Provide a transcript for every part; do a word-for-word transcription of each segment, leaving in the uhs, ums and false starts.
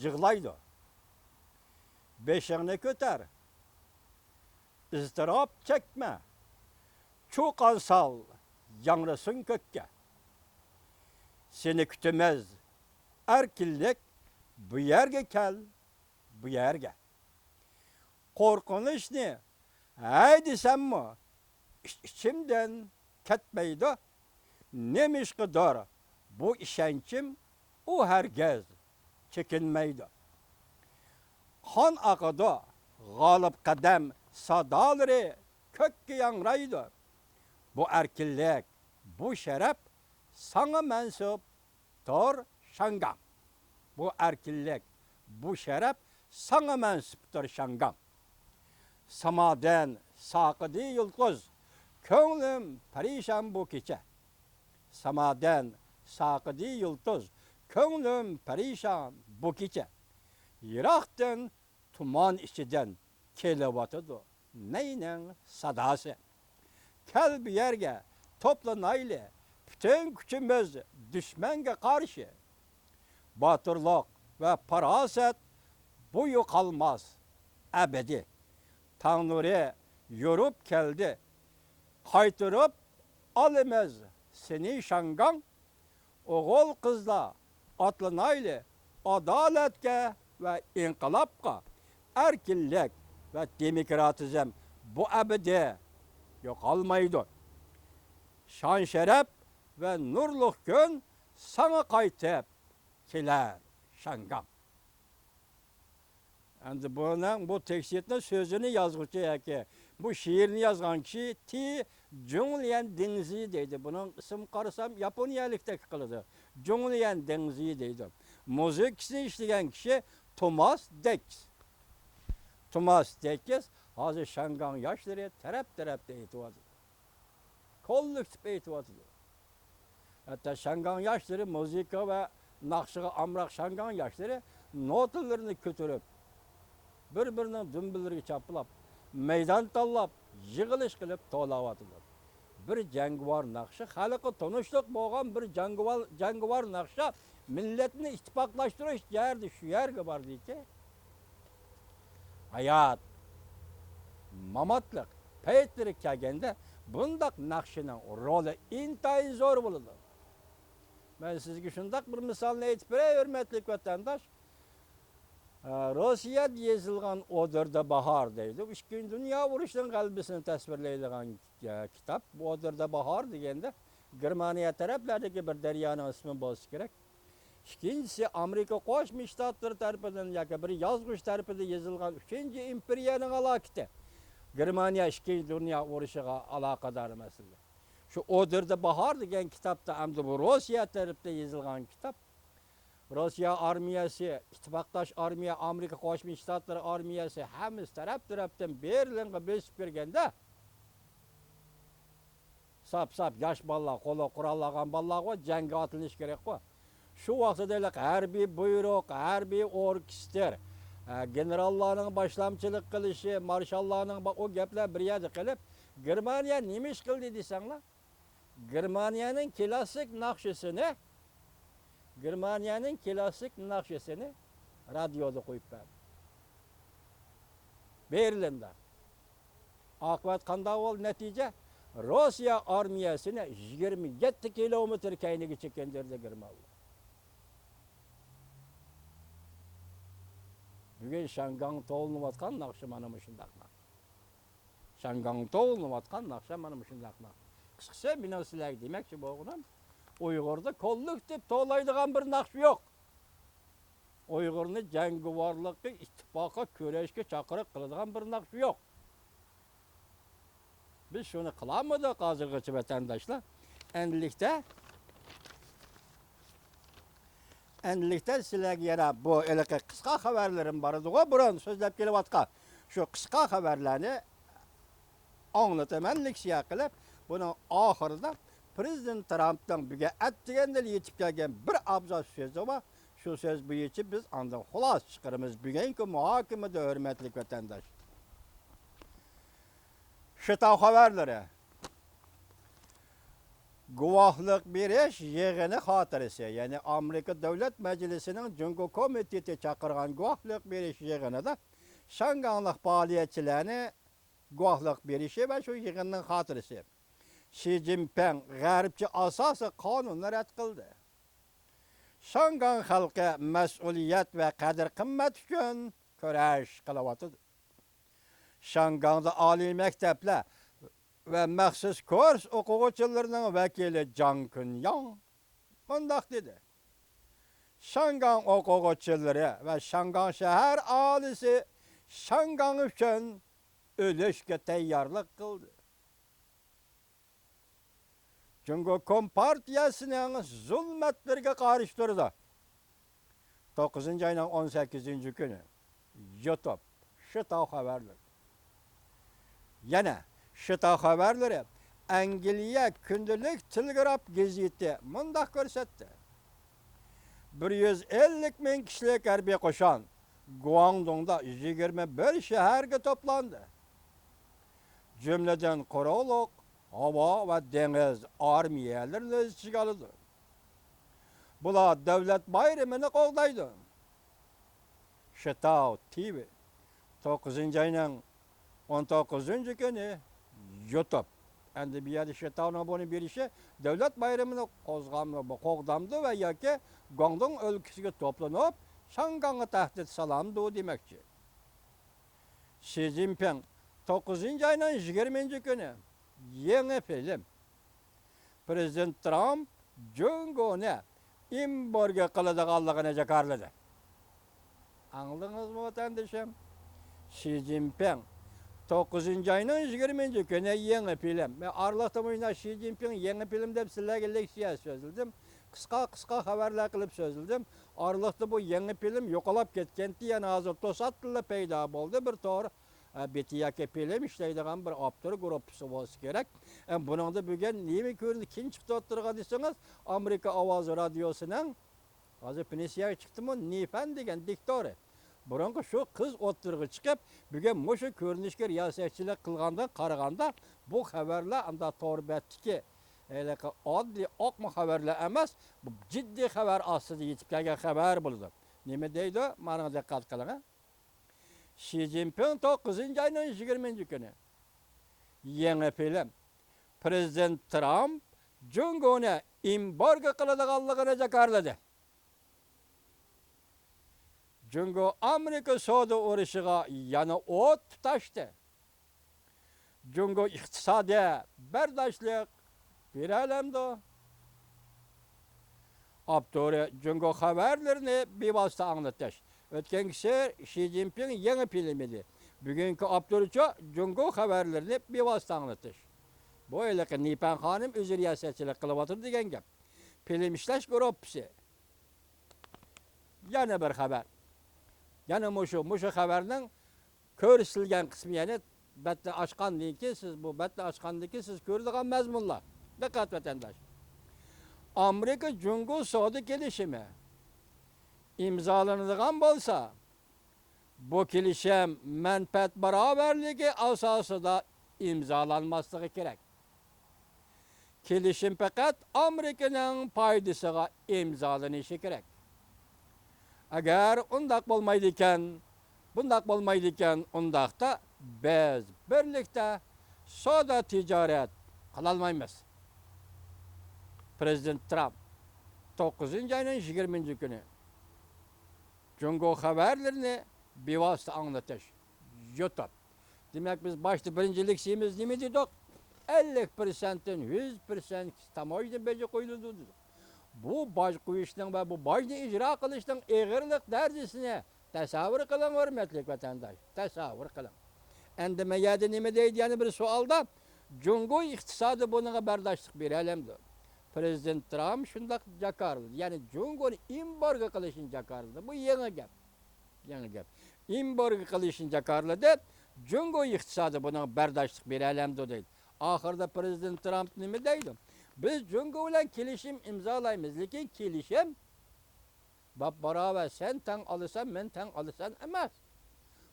يىغلايدۇ. بېشىڭنى كۆتەر، ئىزتىراپ چەكمە، چۇقان سال، ياڭرىسۇن كۆككە. سېنى كۈتىمىز، ئەركىنلىك، بۇ يەرگە كەل، بۇ يەرگە. قورقۇنچنى ھەي دېسەممۇ، ئىچ-ئىچىمدىن كەتمەيدۇ. نېمىشقىدۇر بۇ ئىشەنچىم، ئۇ ھەرگىز چېكىنمەيدۇ. قان ئاقىدۇ، غالىب قەدەم سادالىرى كۆككە ياڭرايدۇ. بۇ ئەركىنلىك، بۇ شەرەپ ساڭا مەنسۇپ، تۇر شاڭگاڭ. بۇ ئەركىنلىك، بۇ شەرەپ ساڭا مەنسۇپتۇر شاڭگاڭ. سامادىن ساقىدى يۇلتۇز، كۆڭلۈم پەرىشان بۇ كېچە. سامادىن ساقىدى يۇلتۇز، كۆڭلۈم پەرىشان بۇ كېچە. يىراقتىن تۇمان ئىچىدىن كېلىۋاتىدۇ نەينىڭ ساداسى. كەل بۇ يەرگە توپلىنايلى، پۈتۈن كۈچىمىز دۈشمەنگە قارشى. باتۇرلۇق ۋە پاراسەت بۇ يوقالماس ئەبەدىي. تاڭ نۇرى يورۇپ كەلدى، قايتۇرۇپ ئالىمىز سېنى شاڭگاڭ. ئوغۇل-قىزلار، ئاتلىنايلى ئادالەتكە ۋە ئىنقىلابقا. ئەركىنلىك ۋە دېموكراتىزم بۇ ئەبەدىي يوقالمايدۇ. شان-شەرەپ ۋە نۇرلۇق كۈن ساڭا قايتىپ كېلەر شاڭگاڭ. ئەمدى بۇنىڭ، بۇ تېكىستنىڭ سۆزىنى يازغۇچى ياكى بۇ شېئىرنى يازغان كىشى تى جۇڭليەن دېڭزى دەيدۇ. بۇنىڭ ئىسمىغا قارىسام ياپونىيەلىكتەك قىلىدۇ. جۇڭليەن دېڭزى دەيدۇ. مۇزىكىسىنى ئىشلىگەن كىشى توماس دېكس. توماس دېكس ھازىر شياڭگاڭ ياشلىرى تەرەپ-تەرەپتە ئېيتىۋاتىدۇ. كوللېكتىپ ئېيتىۋاتىدۇ. ھەتتا شياڭگاڭ ياشلىرى مۇزىكا ۋە ناخشىغا ئامراق شياڭگاڭ ياشلىرى نوتىلىرىنى كۆتۈرۈپ، بىر-بىرىنىڭ دۈمبىلىرىگە چاپلاپ، مەيدان تاللاپ، يىغىلىش قىلىپ توۋلاۋاتىدۇ. بىر جەڭگىۋار ناخشا، خەلققە تونۇشلۇق بولغان بىر جەڭگىۋار، جەڭگىۋار ناخشا مىللەتنى ئىتتىپاقلاشتۇرۇش دەردى شۇ يەرگە باردىكى. ھايات، ماماتلىق پەيتلىرى كەلگەندە بۇنداق ناخشىنىڭ رولى ئىنتايىن زور بولىدۇ. مەن سىزگە شۇنداق بىر مىسالنى ئېيتىپ بېرەي، ھۆرمەتلىك ۋەتەنداش. ئە، روسىيەدە يېزىلغان ئودىر دە باھار دەيدۇ. ئىككىنچى دۇنيا ئۇرۇشىنىڭ غەلىبىسىنى تەسۋىرلەيدىغان، ئە، كىتاب. بۇ ئودىر دە باھار دېگەندە گېرمانىيە تەرەپلەردىكى بىر دەريانىڭ ئىسمى بولسا كېرەك. ئىككىنچىسى، ئامېرىكا قوشما شتاتلىرى تەرىپىدىن ياكى بىر يازغۇچى تەرىپىدىن يېزىلغان ئۈچىنچى ئىمپېرىيەنىڭ ھالاكىتى. گېرمانىيە ئىككىنچى دۇنيا ئۇرۇشىغا ئالاقىدار مەسىلە. شۇ ئودىر دە باھار دېگەن كىتابتا ئەمدى بۇ روسىيە تەرىپىدىن يېزىلغان كىتاب. روسىيە ئارمىيەسى، ئىتتىپاقداش ئارمىيە، ئامېرىكا قوشما شتاتلىرى ئارمىيەسى ھەممىسى تەرەپ-تەرەپتىن بېرلىنغا بېسىپ كىرگەندە، ساپ-ساپ ياش بالىلار، قولىغا قورال ئالغان بالىلارغۇ جەڭگە ئاتلىنىش كېرەكقۇ. شۇ ۋاقتىدا ھېلىقى ھەربىي بۇيرۇق، ھەربىي ئوركېستىر، ئە، گېنېراللارنىڭ باشلامچىلىق قىلىشى، مارشاللارنىڭ با-، ئۇ گەپلەر بىر يەردە قېلىپ، گېرمانىيە نېمە ئىش قىلدى دېسەڭلار؟ گېرمانىيەنىڭ كلاسسىك ناخشىسىنى، گېرمانىيەنىڭ كلاسسىك ناخشىسىنى رادىيودا قويۇپ بەردى. بېرلىندا. ئاقىۋەت قانداق بولدى؟ نەتىجە، روسىيە ئارمىيەسىنى يىگىرمە يەتتە كىلومېتىر كەينىگە چېكىندۈردى گېرمانلار. بۈگۈن شياڭگاڭ توۋلىنىۋاتقان ناخشا مانا مۇشۇنداق ناخشا. شياڭگاڭ توۋلىنىۋاتقان ناخشا مانا مۇشۇنداق ناخشا. قىسقىسى، مېنىڭ سىلەرگە دېمەكچى بولغىنىم، ئۇيغۇردا كوللېكتىپ توۋلايدىغان بىر ناخشا يوق. ئۇيغۇرنى جەڭگىۋارلىققا، ئىتتىپاققا، كۈرەشكە چاقىرىق قىلىدىغان بىر ناخشا يوق. بىز شۇنى قىلالمىدۇق ھازىرغىچە، ۋەتەنداشلار. ئەنلىكتە، ئەنلىكتە سىلەرگە يەنە بۇ ھېلىقى قىسقا خەۋەرلىرىم بار ئىدىغۇ، بۇرۇن سۆزلەپ كېلىۋاتقان شۇ قىسقا خەۋەرلەرنى ئاڭلىتىمەن لېكسىيە قىلىپ. بۇنىڭ ئاخىرىدا پىرېزىدېنت ترامپنىڭ بۈگۈن ئەتىگەندىلا يېتىپ كەلگەن بىر ئابزاس سۆزى بار. شۇ سۆز بويىچە بىز ئاندىن خۇلاسە چىقىرىمىز بۈگۈنكى مۇھاكىمىدە، ھۆرمەتلىك ۋەتەنداش. شىتاۋ خەۋەرلىرى. گۇۋاھلىق بېرىش يىغىنى خاتىرىسى، يەنى ئامېرىكا دۆلەت مەجلىسىنىڭ جۇڭگو كومىتېتى چاقىرغان گۇۋاھلىق بېرىش يىغىنىدا شياڭگاڭلىق پائالىيەتچىلەرنى گۇۋاھلىق بېرىشى ۋە شۇ يىغىننىڭ خاتىرىسى. شى جىنپىڭ غەربچە ئاساسىي قانۇننى رەت قىلدى. شياڭگاڭ خەلقى مەسئۇلىيەت ۋە قەدىر-قىممەت ئۈچۈن كۈرەش قىلىۋاتىدۇ. شياڭگاڭدا ئالىي مەكتەپلەر ۋە مەخسۇس كۇرس ئوقۇغۇچىلىرىنىڭ ۋەكىلى جاڭ كۈنياڭ مۇنداق دېدى: شياڭگاڭ ئوقۇغۇچىلىرى ۋە شياڭگاڭ شەھەر ئاھالىسى شياڭگاڭ ئۈچۈن ئۆلۈشكە تەييارلىق قىلدى. جۇڭگو كومپارتىيەسىنىڭ زۇلمەتلىرىگە قارشى تۇرىدۇ. توققۇزىنچى ئاينىڭ ئون سەككىزىنچى كۈنى يۇتۇب، شىتاۋ خەۋەرلىرى. يەنە شىتاۋ خەۋەرلىرى ئەنگلىيە كۈندىلىك تېلېگراف گېزىتى مۇنداق كۆرسەتتى: بىر يۈز ئەللىك مىڭ كىشىلىك ھەربىي قوشۇن گۇاڭدۇڭدا يىگىرمە بىر شەھەرگە توپلاندى. جۈملىدىن قۇرۇقلۇق، ھاۋا ۋە دېڭىز ئارمىيەلىرىنى ئۆز ئىچىگە ئالىدۇ. بۇلار دۆلەت بايرىمىنى قوغدايدۇ. شىتاۋ تىۋى، توققۇزىنچى ئاينىڭ ئون توققۇزىنچى كۈنى يۇتۇب. ئەمدى بۇ يەردە شىتاۋنىڭ بۇنى بېرىشى دۆلەت بايرىمىنى قوزغامدۇ، قوغدامدۇ ۋە ياكى گۇاڭدۇڭ ئۆلكىسىگە توپلىنىپ، شياڭگاڭغا تەھدىت سالامدۇ دېمەكچى. شى جىنپىڭ توققۇزىنچى ئاينىڭ يىگىرمىنچى كۈنى يېڭى فىلىم، پىرېزىدېنت ترامپ جۇڭگونى ئېمبارگو قىلىدىغانلىقىنى جاكارلىدى. ئاڭلىدىڭىزمۇ، ۋەتەندىشىم؟ شى جىنپىڭ توققۇزىنچى ئاينىڭ يىگىرمىنچى كۈنى يېڭى فىلىم. مەن ئارىلىقتا مۇشۇنداق شى جىنپىڭ يېڭى فىلىم دەپ سىلەرگە لېكسىيە سۆزلىدىم. قىسقا، قىسقا خەۋەرلەر قىلىپ سۆزلىدىم. ئارىلىقتا بۇ يېڭى فىلىم يوقالاپ كەتكەنتى، يەنە ھازىر توساتتىنلا پەيدا بولدى. بىر تور، ئە، بېتى ياكى فىلىم ئىشلەيدىغان بىر ئاپتور گۇرۇپپىسى بولسا كېرەك. ئە، بۇنىڭدا بۈگۈن نېمە كۆرۈندى، كىم چىقتى ئوتتۇرىغا دېسىڭىز، ئامېرىكا ئاۋازى رادىيوسىنىڭ، ھازىر پېنسىيەگە چىقتىمۇ، نىفەن دېگەن دىكتورى. بۇرۇنقى شۇ قىز ئوتتۇرىغا چىقىپ، بۈگۈن مۇشۇ كۆرۈنۈشكە رىياسەتچىلىك قىلغاندىن قارىغاندا، بۇ خەۋەرلەر ئانداق تور بەتتىكى ھېلىقى ئاددىي ئاقما خەۋەرلەر ئەمەس، بۇ جىددىي خەۋەر ئاستىدا يېتىپ كەلگەن خەۋەر بولىدۇ. نېمە دەيدۇ؟ مانا دىققەت قىلىڭ. شى جىنپىڭ توققۇزىنچى ئاينىڭ يىگىرمىنچى كۈنى يېڭى فىلىم، پىرېزىدېنت ترامپ جۇڭگونى ئېمبارگو قىلىدىغانلىقىنى جاكارلىدى. جۇڭگو ئامېرىكا سودا ئۇرۇشىغا يەنە ئوت تۇتاشتى. جۇڭگو ئىقتىسادى بەرداشلىق بېرەلەمدۇ؟ ئاپتورى جۇڭگو خەۋەرلىرىنى بىۋاسىتە ئاڭلىتىش. ئۆتكەنكىسى شى جىنپىڭ يېڭى فىلىم ئىدى. بۈگۈنكى ئاپتورىچۇ جۇڭگو خەۋەرلىرىنى بىۋاسىتە ئاڭلىتىش. بۇ ھېلىقى نىپەن خانىم ئۆزى رىياسەتچىلىك قىلىۋاتىدۇ دېگەن گەپ. فىلىم ئىشلەش گۇرۇپپىسى. يەنە بىر خەۋەر. يەنە مۇشۇ، مۇشۇ خەۋەرنىڭ كۆرسىتىلگەن قىسمى، يەنى بەتنى ئاچقاندىن كېيىن سىز، بۇ بەتنى ئاچقاندىن كېيىن سىز كۆرىدىغان مەزمۇنلار. دىققەت، ۋەتەنداش. ئامېرىكا جۇڭگو سودا كېلىشىمى ئىمزالىنىدىغان بولسا، بۇ كېلىشىم مەنپەئەت باراۋەرلىكى ئاساسىدا ئىمزالانماسلىقى كېرەك. كېلىشىم پەقەت ئامېرىكىنىڭ پايدىسىغا ئىمزالىنىشى كېرەك. ئەگەر ئۇنداق بولمايدىكەن، بۇنداق بولمايدىكەن، ئۇنداقتا بىز بىرلىكتە سودا تىجارەت قىلالمايمىز. پىرېزىدېنت ترامپ توققۇزىنچى ئاينىڭ يىگىرمىنچى كۈنى جۇڭگو خەۋەرلىرىنى بىۋاسىتە ئاڭلىتىش، يۇتۇب. دېمەك، بىز باشتا بىرىنچى لېكسىيىمىز نېمە دېدۇق؟ ئەللىك پىرسەنتتىن يۈز پىرسەنت تاموژنا بېجى قويۇلىدۇ دېدۇق. بۇ باج قويۇشنىڭ ۋە بۇ باجنى ئىجرا قىلىشنىڭ ئېغىرلىق دەرىجىسىنى تەسەۋۋۇر قىلىڭ، ھۆرمەتلىك ۋەتەنداش، تەسەۋۋۇر قىلىڭ. ئەمدى مەن يەردە نېمە دەيدۇ؟ يەنە بىر سوئالدا، جۇڭگو ئىقتىسادى بۇنىڭغا بەرداشلىق بېرەلەمدۇ؟ پىرېزىدېنت ترامپ شۇنداق جاكارلىدى، يەنى جۇڭگونى ئېمبارگو قىلىشنى جاكارلىدى. بۇ يېڭى گەپ. يېڭى گەپ. ئېمبارگو قىلىشنى جاكارلىدى، جۇڭگو ئىقتىسادى بۇنىڭغا بەرداشلىق بېرەلەمدۇ دەيدۇ. ئاخىرىدا پىرېزىدېنت ترامپ نېمە دەيدۇ؟ بىز جۇڭگو بىلەن كېلىشىم ئىمزالايمىز، لېكىن كېلىشىم باپباراۋەر، سەن تەڭ ئالىسەن، مەن تەڭ ئالىسەن ئەمەس.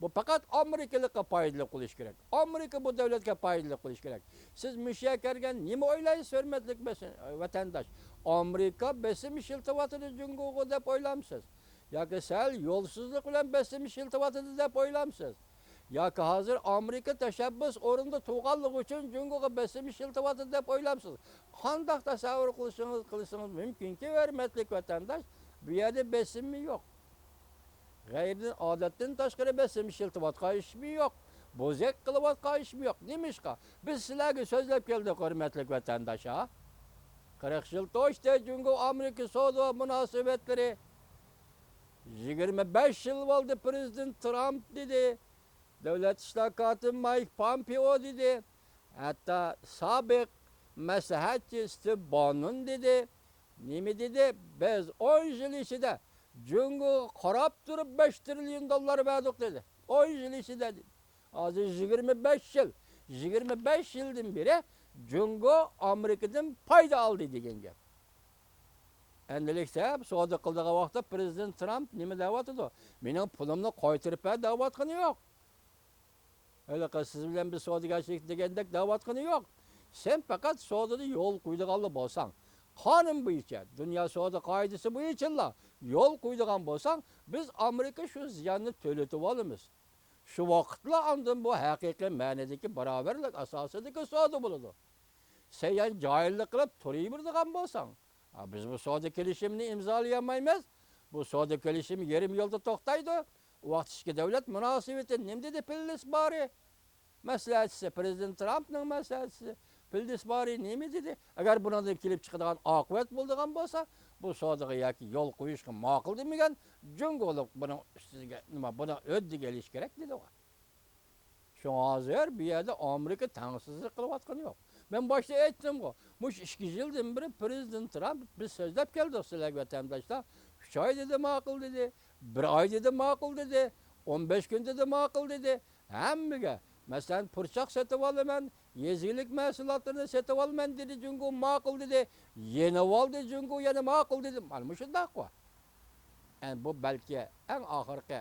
بۇ پەقەت ئامېرىكىلىققا پايدىلىق بولۇشى كېرەك. ئامېرىكا بۇ دۆلەتكە پايدىلىق بولۇشى كېرەك. سىز مۇشۇ يەرگە كەلگەن نېمە ئويلايسىز، ھۆرمەتلىك بەس-، ۋەتەنداش؟ ئامېرىكا بېسىم ئىشلىتىۋاتىدۇ جۇڭگوغا دەپ ئويلامسىز؟ ياكى سەل يولسىزلىق بىلەن بېسىم ئىشلىتىۋاتىدۇ دەپ ئويلامسىز؟ ياكى ھازىر ئامېرىكا تەشەببۇس ئورنىدا تۇرغانلىقى ئۈچۈن جۇڭگوغا بېسىم ئىشلىتىۋاتىدۇ دەپ ئويلامسىز؟ قانداق تەسەۋۋۇر قىلىشىڭىز، قىلىشىڭىز مۇمكىنكى، ھۆرمەتلىك ۋەتەنداش، بۇ يەردە بېسىممۇ يوق. غەيرىي ئادەتتىن تاشقىرى بېسىم ئىشلىتىۋاتقان ئىشمۇ يوق. بوزەك قىلىۋاتقان ئىشمۇ يوق. نېمىشقا؟ بىز سىلەرگە سۆزلەپ كەلدۇق، ھۆرمەتلىك ۋەتەنداش، ھا؟ قىرىق يىل توشتى جۇڭگو ئامېرىكا سودا مۇناسىۋەتلىرى. يىگىرمە بەش يىل بولدى، پىرېزىدېنت ترامپ دېدى. دۆلەت ئىشلار كاتىپى مايك پومپېئو دېدى. ھەتتا سابىق مەسلىھەتچى ستىۋ باننون دېدى. نېمە دېدى؟ بىز ئون يىل ئىچىدە جۇڭگوغا قاراپ تۇرۇپ بەش تىرىليون دوللار بەردۇق دېدى. ئون يىل ئىچىدە دېدى. ھازىر يىگىرمە بەش يىل، يىگىرمە بەش يىلدىن بېرى جۇڭگو ئامېرىكىدىن پايدا ئالدى دېگەن گەپ. ئەمدىلىكتە سودا قىلىدىغان ۋاقىتتا پىرېزىدېنت ترامپ نېمە دەۋاتىدۇ؟ مېنىڭ پۇلۇمنى قايتۇرۇپ بەر دەۋاتقىنى يوق. ھېلىقى سىز بىلەن بىز سودىگەرچىلىك دېگەندەك دەۋاتقىنى يوق. سەن پەقەت سودىدا يول قويىدىغانلا بولساڭ، قانۇن بويىچە، دۇنيا سودا قائىدىسى بويىچىلا يول قويىدىغان بولساڭ، بىز ئامېرىكا شۇ زىياننى تۆلىتىۋالىمىز. شۇ ۋاقىتلا ئاندىن بۇ ھەقىقىي مەنىدىكى باراۋەرلىك ئاساسىدىكى سودا بولىدۇ. سەن يەنە جاھىللىق قىلىپ تۇرۇۋېرىدىغان بولساڭ، ھا، بىز بۇ سودا كېلىشىمىنى ئىمزالىيالمايمىز. بۇ سودا كېلىشىمى يېرىم يولدا توختايدۇ. ئۇ ۋاقىت ئىككى دۆلەت مۇناسىۋىتى نېمە دېدى پىللىس بارى؟ مەسلىھەتچىسى، پىرېزىدېنت ترامپنىڭ مەسلىھەتچىسى، پىللىس بارى نېمە دېدى؟ ئەگەر بۇنىڭدىن كېلىپ چىقىدىغان ئاقىۋەت بولىدىغان بولسا، بۇ سودىغا ياكى يول قويۇشقا ماقۇل دېمىگەن جۇڭگولۇق بۇنىڭ ئۈستىگە، نېمە، بۇنىڭ ھۆددىگە ئېلىش كېرەك دېدى ئۇ. شۇڭا ھازىر بۇ يەردە ئامېرىكا تەڭسىزلىك قىلىۋاتقىنى يوق. مەن باشتا ئېيتتىمغۇ، مۇشۇ ئىككى يىلدىن بېرى پىرېزىدېنت ترامپ، بىز سۆزلەپ كەلدۇق سىلەرگە ۋەتەنداشلار، ئۈچ ئاي دېدى ماقۇل دېدى، بىر ئاي دېدى ماقۇل دېدى، ئون بەش كۈن دېدى ماقۇل دېدى. ھەممىگە، مەسىلەن، پۇرچاق سېتىۋالىمەن، يېزا ئىگىلىك مەھسۇلاتلىرىنى سېتىۋالىمەن دېدى جۇڭگو، ماقۇل دېدى. يېنىۋالدى جۇڭگو، يەنە ماقۇل دېدى. مانا مۇشۇنداققۇ. ئەمدى بۇ بەلكى ئەڭ ئاخىرقى